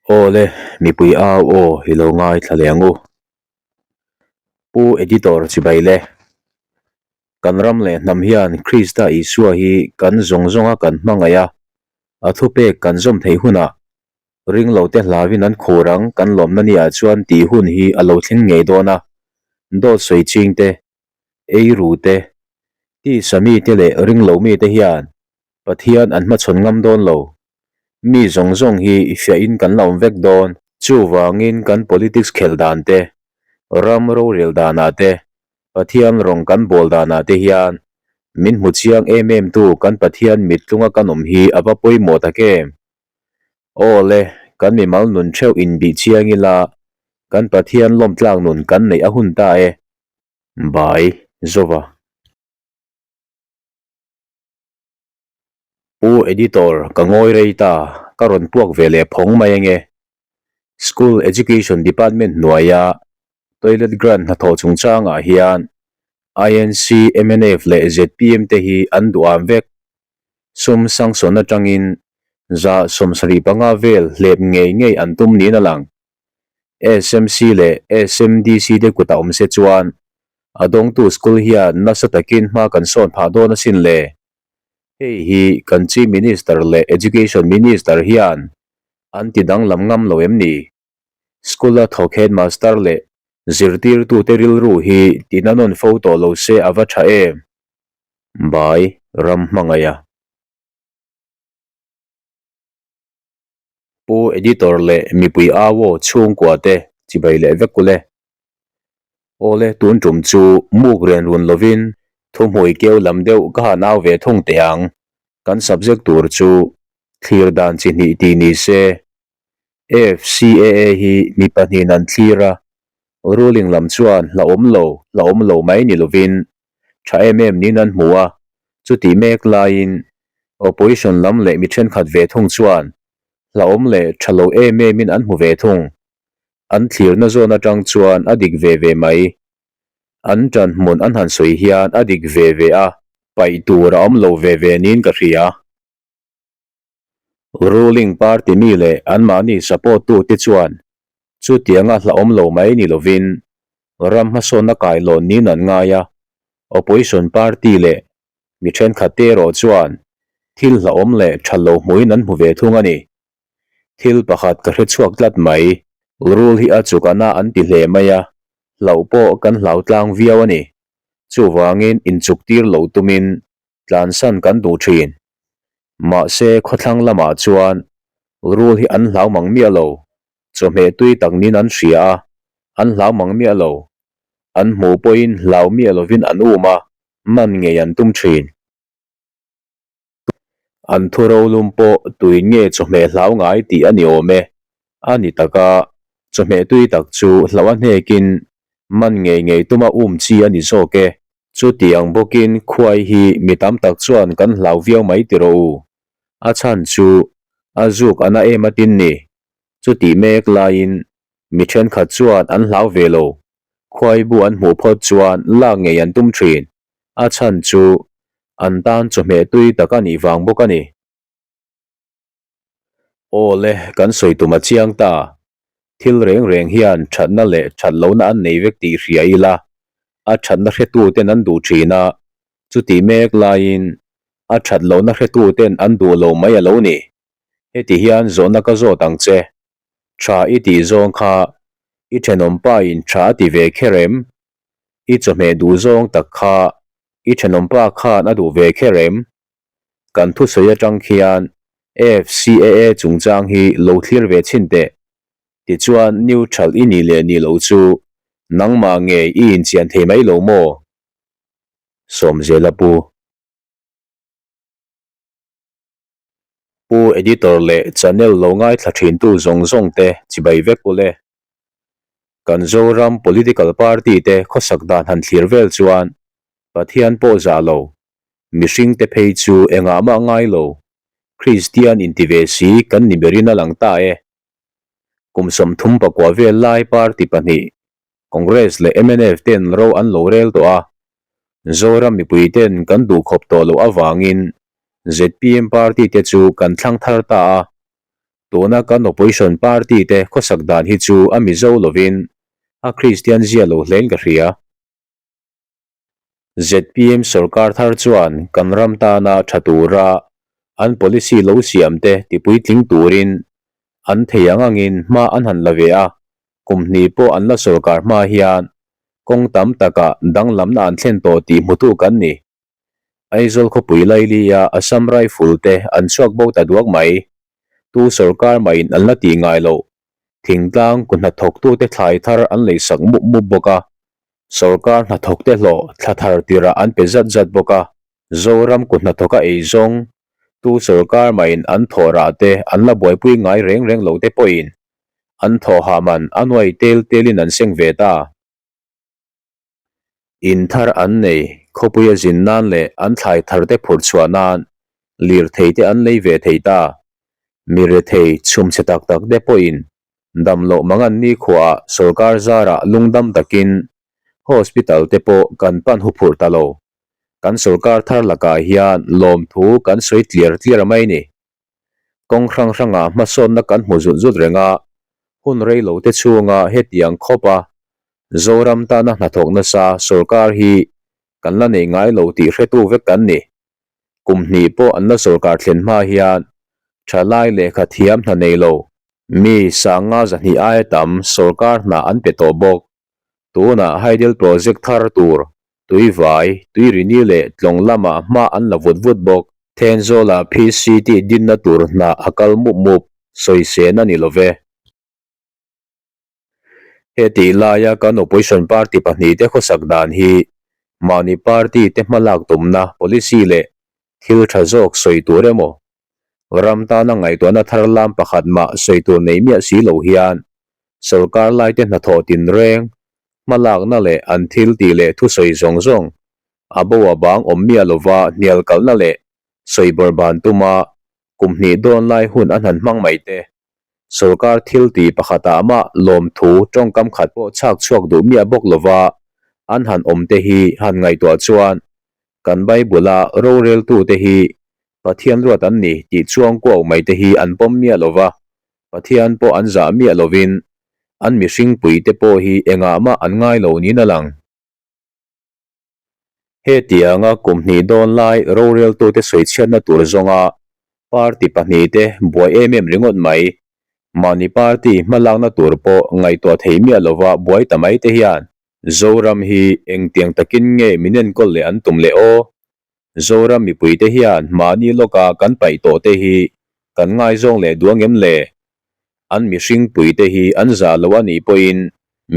Aw le, mipui au aw i lo ngaithla leh ang u. Pu Editor chibai le. Kan ram leh hnam hian Krista Isua hi kan zawng zawnga kan hmangaih a, a thupek kan zawm theih hunah ringlote hlauin an khur ang kan lawmna ni ah chuan tih hun hi a lo thleng ngei dawn a, dawt sawi ching te, eiru te, tisa mite leh ringlo mite hian Pathian an hmachhawn ngam dawn lo. Mi zawng zawng hi i fiahin kan la awm vek dawn. Chuvangin kan politics khelh dan te, ram rorel danah te, Pathian rawng kan bawl danah te hian min hmu chiang em em tu kan Pathian mittlunga kan awm hi a va pawimawh tak em? Aw le, kan mimal nun theuh inbih chiang ila kan Pathian lawmtlak nun kan neih a hun ta e. Bai, Zova. Pu Editor, ka ngawi rei ta, ka rawn puak ve leh phawng mai ange. School Education Department hnuaia Toilet Grant hnathawh chungchangah hian INC, mnf leh zpm te hi an duham vek. Sum sanction atangin 75% vel hlep ngei ngei an tum niin a lang. SMC leh SMDC te kutah awm se chuan a dawngtu school hian nasa takin hma kan sawn phah dawn asin le. Hei hi kan Chief Minister leh Education Minister hian an ti danglam ngam lo em ni? School-a thawk headmaster leh zirtirtute rilru hi tina nawn fo tawh lo se a va tha em? Bai ram hmangaih a. Pu Editor leh mipui au aw chhungkua te chibai leh vek ule. Awle tun tum chu muk rian run lovin thuhmui keu lam deuh ka han au ve thung teh ang. Kan subject tur chu thlir dan chi hnih tih ni se. FCAA hi mi pahnihin an thlir a, ruling lam chuan hlauhawm lo, hlauhawm lo mai ni lovin tha em em niin an hmu a, chutih mek laiin opposition lam leh mi thenkhat ve thung chuan hlauhawm leh tha lo em emin an hmu ve thung. An thlirna zawn atang chuan a dik ve ve mai. An tan hmun an han sawi hian a dik ve ve a, paih tur a awm lo ve ve niin ka hria. Ruling party mi leh anmahni support tute chuan chutianga hlauhawm lo mai ni lovin ram hmasawnna kailawn niin an ngai a, opposition party leh mi thenkhatte erawh chuan thil hlauhawm leh tha lo hmuhin an hmu ve thung a ni. Thil pakhat ka hre chhuak tlat mai, rul hi a chukana an ti hle mai a, hlauh pawh kan hlau tlang viau a ni. Chuvangin inchuktir lo tumin tlansan kan duh thin. Mahse khawthlang lamah chuan rul hi an hlau mang miah lo, chawhmeh tui tak niin an hria a, an hlau mang miah lo. An hmuh pawhin hlau miah lovin an um a, man ngei an tum thin. An thu rolum pawh tuin nge chawhmeh hlau ngai tih a ni awm e. A ni tak a, chawhmeh tui tak chu hlauh a hnekin man ngei ngei tuma um chi a ni zawk e. Chutiang bawkin khuai hi mi tam tak chuan kan hlau viau mai ti rawh u. A chhan chu a zuk a na em atin ni. Chutih mek laiin mi thenkhat chuan an hlau ve lo. Khuai bu an hmuh phawt chuan lak ngei an tum thin. A chhan chu an tan chawhmeh tui tak a nih vang bawk a ni. Aw le, kan sawi tum a chiang ta. Thil reng reng hian thatna leh that lohna an nei vek tih hria ila, a thatna hretuten an duh thin a, chutih mek laiin a that lohna hretuten an duh lo mai a lo ni. Heti hian zawhna ka zawt ang che. Tha i tih zawng kha i thenawmpa in tha a ti ve kher em? I chawhmeh duh zawng tak kha i thenawmpa khan a duh ve kher em? Kan thusawi atang khian AFCAA chungchang hi lo thlir ve chhin teh. Tichuan neutral i nih leh nih loh chu nangmah ngei i inchian thei mai lo maw? Sawmzela Pu. Pu Editor leh channel lo ngaithla thintu zawng zawng te chibai vek ule. Kan Zoram political party te khawsak dan han thlir vel chuan Pathian pawh zah lo Mihring te phei chu engah mah ngai lo, Kristian inti ve si kan ni berin a lang ta e. Kum 39 vel lai party pahnih, Congress leh mnf ten ro an lo rel tawh a, Zoram mipui ten kan duhkhawp tawh loh avangin zpm party te chu kan thlang thar ta a. Tuna kan opposition party te khawsak dan hi chu a Mizo lovin a Kristian zia lo hlein ka hria. Zpm sorkar thar chuan kan ram tana tha tura an policy lo siam te tipuitling turin an thei ang angin hma an han la ve a, kum hnih pawh an la sorkar hma hian kawng tam takah danglamna an thlen tawh tih hmutu kan ni. Aizawl khawpui Lailia Assam Rifle te an chhuak bo ta duak mai. Tu sorkar mahin an la tih ngai loh. Thingtlang ku hnathawktute thlai thar an leisak mup mup bawk a. Sorkar hnathawkte hlawh thla thar tirah an pe zat zat bawk a. Zoram ku hnathawka eizawng tu sorkar mahin an thawh rah te an la buaipui ngai reng reng lo te pawhin an thawh hah man a nuai tel telin an seng ve ta. In thar an nei, khawpui a zin nan leh an thlai thar te phurh chhuah nan lirthei te an lei ve thei ta. Mi rethei chhum chhe tak tak te pawhin dam loh mang an nikhuaah sorkar zarah lungdam takin hospital te pawh kan pan huphurh ta lo. Kan sorkar thar lakah hian lawmthu kan sawi tliar tliar mai ni. Kawng hrang hrangah hmasawnna kan hmu zut zut reng a, hun rei lo te chhunga hetiang khawp a Zoram tana hnathawk nasa sorkar hi kan la nei ngai lo tih hretu vek kan ni. Kum hnih pawh an la sorkar thlen hma hian thalai lehkha thiam hna nei lo mi sanga zahnih aia tam sorkar hna an pe tawh bawk. Tunah Hydel Project thar tur Tuivai, Tuirini leh Tlawng lamah hma an la vut vut bawk. Thenzawlah PCT dinna tur hna a kal mup mup, sawisên a ni lo ve. Hetih laia kan opposition party pahnihte khawsak dan hi mahni party te hmalak tumna policy leh thil tha zawk sawi tur emaw, ram tana ngaihtuahna thar lam pakhat mah sawi tur nei miah si lo hian sorkar laite hnathawh tinreng hmalakna leh an thil tih leh thusawi zawng zawng a bo a bang awm miah lova hnial kalhna leh sawi bawrhban tuma kum hnih dawn lai hun an han hmang mai te. Sorkar thil tih pakhatah mah lawmthu tawngkam khat pawh chhak chhuak duh miah bawk lova an han awm te hi han ngaihtuah chuan kan Bible a roreltute hi Pathian ruat an ni tih chuang kuau mai te hi an pawm miah lova, Pathian pawh an zah miah lovin an mihring pui te pawh hi engah mah an ngai lo niin a lang. Hetianga kum hnih dawn lai roreltute sawichhiatna tur zawnga party pahnihte buai em em ringawt mai, mahni party hmalakna tur pawh ngaihtuah thei miah lova buai ta mai te hian Zoram hi engtiang takin nge min enkawl leh an tum leh aw? Zoram mipuite hian mahni lawka kan paih tawh te hi kan ngaizawng leh duang em le? An mihring puite hi an zah lo a nih pawhin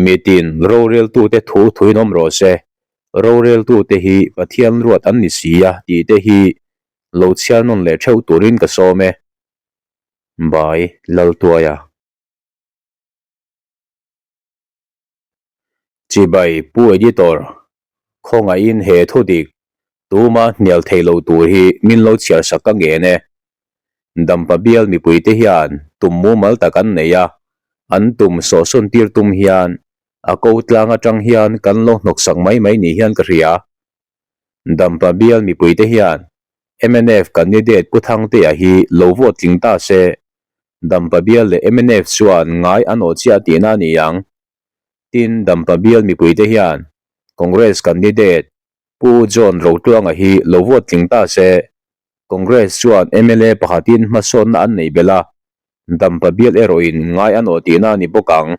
mitin roreltute thu thuin awm rawh se, roreltute hi Pathian ruat an ni si a tih te hi lo chhiar nawn leh theuh turin ka sawm e. Bai Laltuaia. Chibai Pu Editor, khawngaihin he thu dik tuma hnial thei lo tur hi min lo chhiar sak ka ngen e. Dampa bial mipuite hian tum mumal tak an nei a, an tum sawhsawn tir tum hian a ko tlang atang hian kan lo hnawk sak mai mai ni hian ka hria. Dampa bial mipuite hian mnf candidate Pu Thangtea hi lo vote tling ta se, Dampa bial leh mnf chuan ngai an awh chiah tihna a ni ang. Tin, Dampa bial mipuite hian Congress candidate Pu John Rotluanga hi lo vote tling ta se, Congress chuan mla pakhatin hmasawnna an neih belh a, Dampa bial erawhin ngai an awh tihna a ni bawk ang.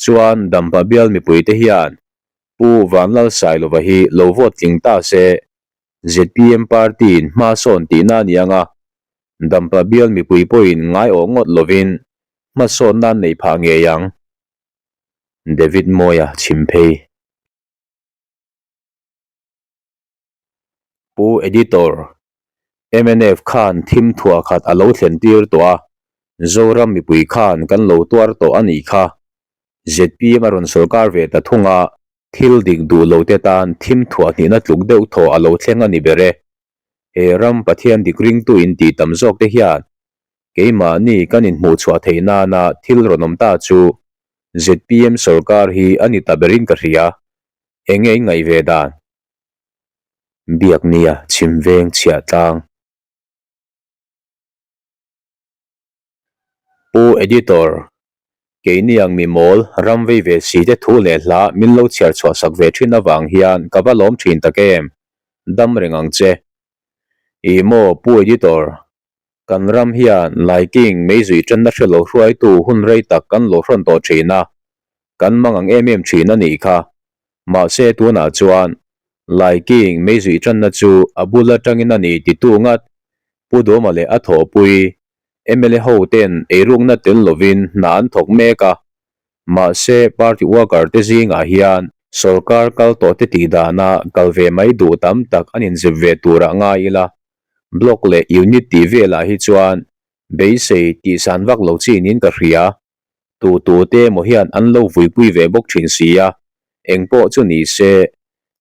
Chuan Dampa bial mipuite hian Pu Vanlalsailova hi lo vote tling ta se, zpm party-in hma sawn tihna a ni ang a, Dampa bial mipui pawhin ngai awh ngawt lovin hmasawnna an neih phah ngei ang. David Mawia chhim phei. Pu Editor, mnf khan thim thuah khat a lo thlen tir tawh a, Zoram mipui khan kan lo tuar tawh a nih kha. Zpm a rawn sawrkar ve ta thung a, thil dik duh lo te tan thim thuah hnihna tluk deuh thaw a lo thleng a ni ber e. He ram Pathian dik ringtu in tih tam zawk te hian keimahni kan inhmuh chhuah theih nana thil rawn awm ta chu zpm sawrkar hi a ni ta berin ka hria. Enge in ngaih ve dan? Biaknia chhim veng chhiah tlang. Pu Editor, keini ang mi mawl ram vei ve si te thu leh hla min lo chhiar chhuah sak ve thin avang hian ka va lawm thin tak em? Dam reng ang che. Ih maw Pu Editor, kan ram hian Laiking meizui tanna hre lo hruaitu hun rei tak kan lo hrawn tawh thin a, kan mang ang em em thin a nih kha. Mahse tunah chuan Laiking meizui tanna chu a bul atangin a ni titu ngat Pu Dawma leh a thawhpui mla ho ten eirukna tel lovin hna an thawk mek a, mahse party worker te zingah hian sorkar kal tawh te tih dana kal ve mai duh tam tak an inzep ve turah ngai ila, block leh unit tih velah hi chuan beisei tihsan vak lo chi niin ka hria. Tu tu te emaw hian an lo vuipui ve bawk thin si a, engpawh chu ni se,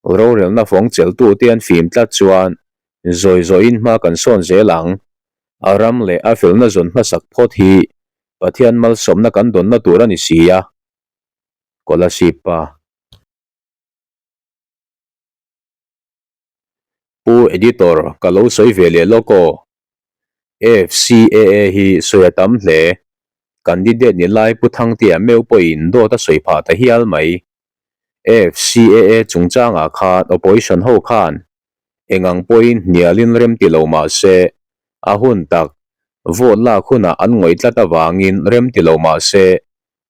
rorelna fawng cheltu te an fim tlat chuan zawi zawiin hma kan sawn zel ang. A ram leh a felna zawn hmasak phawt hi Pathian malsawmna kan dawnna tur a ni si a. Kolasib pa. Pu Editor, ka lo sawi ve leh lawk aw. FCAA hi sawi a tam hle. Candidate ni lai Pu Thangtea meuh pawhin dawt a sawi phah ta hial mai. FCAA chungchangah khan opposition ho khan eng ang pawhin hnialin rem ti lo mah se, a hun tak vote lak hunah an ngawih tlat avangin rem ti lo mah se,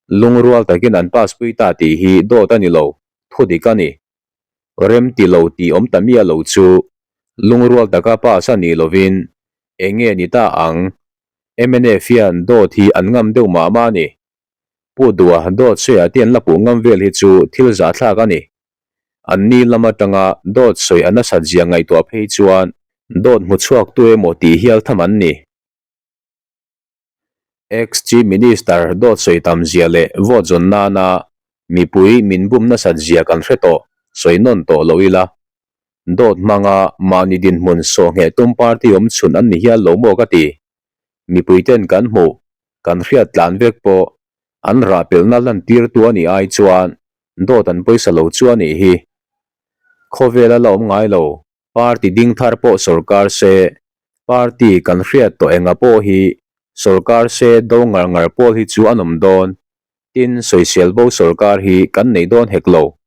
lungrual takin an pass pui ta tih hi dawt a ni lo, thudik a ni. Rem ti lo tih awm ta miah lo chu lungrual taka pass a nih lovin eng nge ni ta ang? Mnf hian dawt hi an ngam deuh mah mah a ni. Pu Dua dawt sawiah te an la puh ngam vel hi chu thil zahthlak a ni. An ni lam atanga dawt sawi a nasat zia ngaihtuah phei chuan dawt hmu chhuak tu emaw tih hial tham an ni. Ex-Chief Minister dawt sawi tam zia leh vote zawn nana mipui min bum nasat zia kan hre tawh, sawi nawn tawh lo ila. Dawt hmanga mahni dinhmun sawh ngheh tum party awm chhun an ni hial lo maw ka ti. Mipui ten kan hmuh, kan hriat tlan vek pawh an rah pelhna lantirtu a nih ai chuan dawt an pawisa lo chu a nih hi. Khawvela la awm ngai lo. Party ding thar pawh sorkar se, party kan hriat tawh enga pawh hi sorkar se do ngar ngar pawl hi chu an awm dawn, tin sawisel bo sorkar hi kan nei dawn hek lo.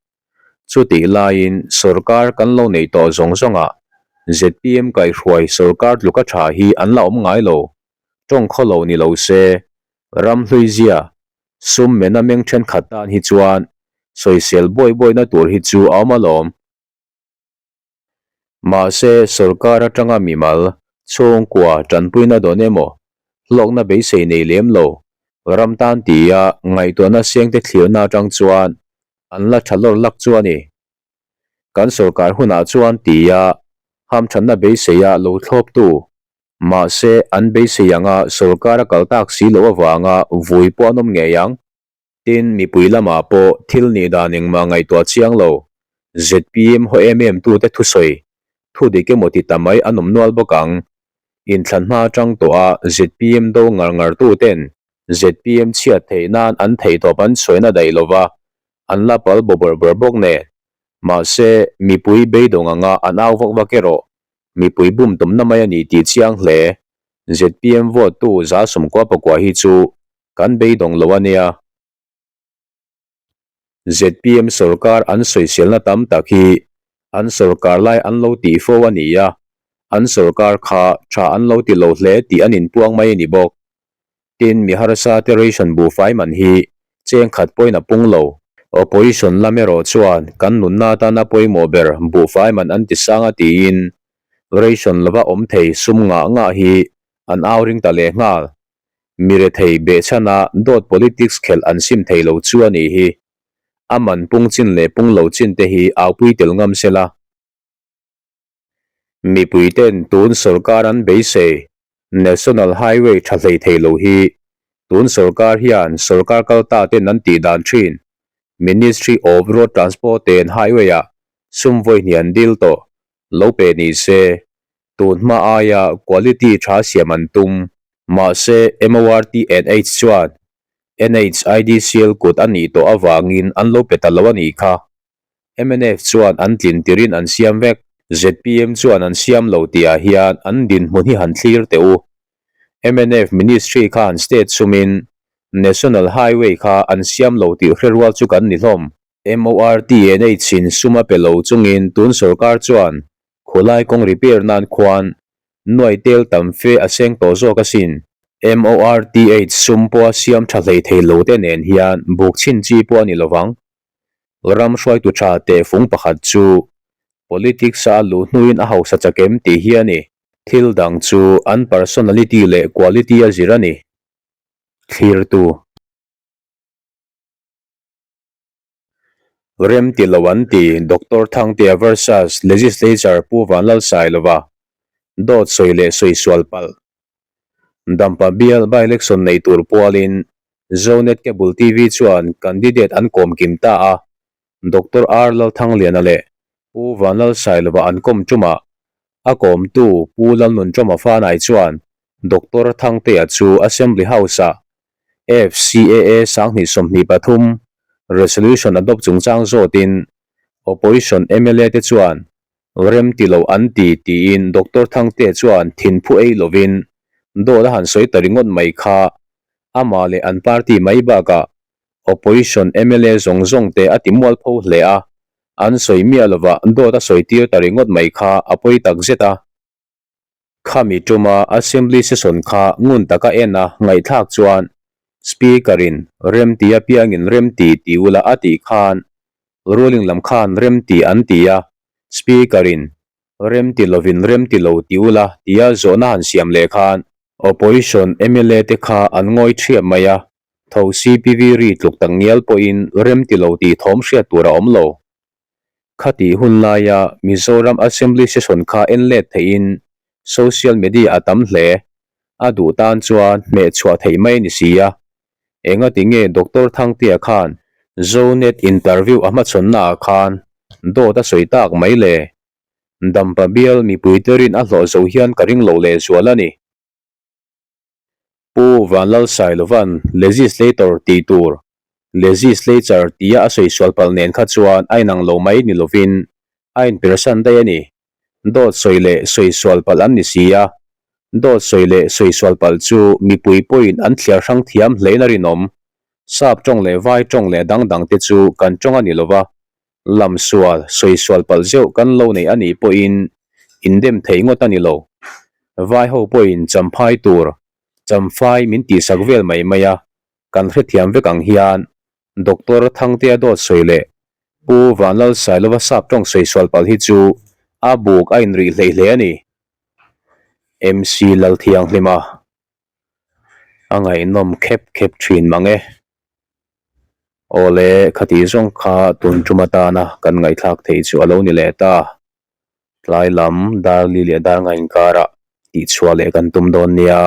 Chutih laiin sorkar kan lo neih tawh zawng zawngah zpm kaihhruai sorkar tluka tha hi an la awm ngai lo, tawng khaw lo ni lo se, ram hlui zia, sum mena meng thenkhat tan hi chuan sawisel buai buaina tur hi chu a awm alawm. Mahse, sorkar atanga mimal, chhungkua tanpuina dawn emaw, hlawkna beisei nei lem lo, ram tan tia ngaihtuahna sengte thlirna atang chuan an la tha lawr lak chu a ni. Kan sorkar hunah chuan tia hamthanna beiseia lo thlawptu, mahse an beisei anga sorkar a kal tak si loh avanga vui pawh an awm ngei ang. Tin, mipui lamah pawh thil nih dan engmah ngaihtuah chiang lo, zpm haw em em tute thusawi, thu dik emaw ti ta mai an awm nual bawk ang. Inthlan hma atang tawha zpm do ngar ngar tuten zpm chhiat theih nan an theihtawp an chhuaina daih lova, an la pal baw bawrh bawrh bawk nen. Mahse, mipui beidawng anga an au vak vak erawh mipui bum tumna mai a ni tih chiang hle. Zpm vote tu 69% hi chu Kan beidawng lo a nia. Zpm sorkar an sawiselna tam tak hi an sorkar lai an lo tih fo a ni a, an sorkar kha tha an lo ti lo hle tih an inpuang mai a ni bawk. Tin, mi harsa te ration buhfai man hi cheng khat pawhin a pung lo. Opposition lam erawh chuan kan nunna atana pawimawh ber buhfai man an ti sang a tiin ration lova awm thei sum ngah ngah hi an au ring ta leh nghal. Mi rethei behchhana dawt politics khelh an sim thei lo chu a nih hi. A man pung chin leh pung lo chin te hi aupui tel ngam se la. Mipui ten tun sorkar an beisei National Highway tha hlei thei lo hi tun sorkar hian sorkar kal ta ten an tih dan thin Ministry of Road Transport ten highway ah sum vawi hnih an dil tawh lo pe ni se Tun hma aia quality tha siam an tum. Mahse, MORTNH chuan NHIDCL kut a nih tawh avangin an lo pe ta lo a nih kha. Mnf chuan an tlin tirin an siam vek. Zpm chuan an siam lo tihah hian an dinhmun hi han thlir teh u. Mnf Ministry khan state sumin National Highway kha an siam lo tih hre rual chu kan ni hlawm. MORTNH in sum a pe lo chungin tun sorkar chuan khulai kawng repair nan khuan nuai tel tam fe a seng tawh zawk asin. MORTH sum pawha siam tha hlei thei lo te nen hian buk chhin chi pawh a ni lovang. Ram hruaitu tha tehfung pakhat chu politics a a luh hnuin a hausa chak em tih hi a ni. Thil dang chu an personality leh quality a zir a ni. Thlirtu. Rem ti lo an ti, Doctor Thangtea versus Legislature Pu Vanlalsailova, dawt sawi leh sawi sual palh. Dampa bial by-election nei tur pualin Zonet Cable TV chuan candidate an kawm kim ta a, Doctor R Lalthangliana leh Pu Vanlalsailova an kawm tumah a kawmtu Pu Lalnunṭawma Fanai chuan Doctor Thangtea chu Assembly House-ah FCAA 2023 Resolution adopt chungchang zawtin Opposition mla te chuan rem ti lo an ti tiin Doctor Thangtea chuan thinphu ei lovin dawt a han sawi ta ringawt mai kha amah leh an party mai bakah Opposition mla zawng zawng te a ti mualpho hle a, an sawi miah lovah dawt a sawi tir ta ringawt mai kha a pawi tak zet a. Khami tuma Assembly session kha ngun taka en a ngaihthlak chuan Speaker in remti apiangin remti ti ula a tih khan ruling lam khan remti an ti a, Speaker in remti lovin remti lo ti ula tia zawhna han siam leh khan Opposition mla te kha an ngawi thiap mai a, tho CPV ri tluk tak ngial pawhin remti lo tih thawm hriat tur a awm lo. Khatih hun laia Mizoram Assembly Session kha en let theihin social media a tam hle. A duh tan chuan hmeh chhuah theih mai a ni si a. Engati nge Doctor Thangtea khan Zonet interview a hmachhawnna ah khan dawt a sawi tak mai le? Dampa bial mipui te rin a hlawh zo hian ka ring lo lehzual a ni. Pu Vanlalsailova'n Legislator tih tur Legislature tia a sawi sual palh nen kha chuan a inang lo mai ni lovin a inpersan daih a ni. Dawt sawi leh sawi sual palh an ni si a, dawt sawi leh sawi sual palh chu mipui pawhin an thliar hrang thiam hlein a rinawm. Sap tawng leh vai tawng leh dang dang te chu kan tawng a ni lova, lam sual, sawi sual palh zeuh kan lo nei a nih pawhin indem thei ngawt a ni lo. Vai ho pawhin champhai tur, champhai min tihsak vel mai mai a, kan hrethiam vek ang hian Doctor Thangtea dawt sawi leh Pu Vanlalsailova sap tawng sawi sual palh hi chu a buk a inrih hlei hle a ni. MC Lalthianghlima a ngaihnawm khep khep thin mang e. Awle, khati zawng kha tun tum atana kan ngaihthlak theih chu a lo ni leh ta. Tlai lam dar li leh dar ngainkarah tihchhuah leh kan tum dawn nia.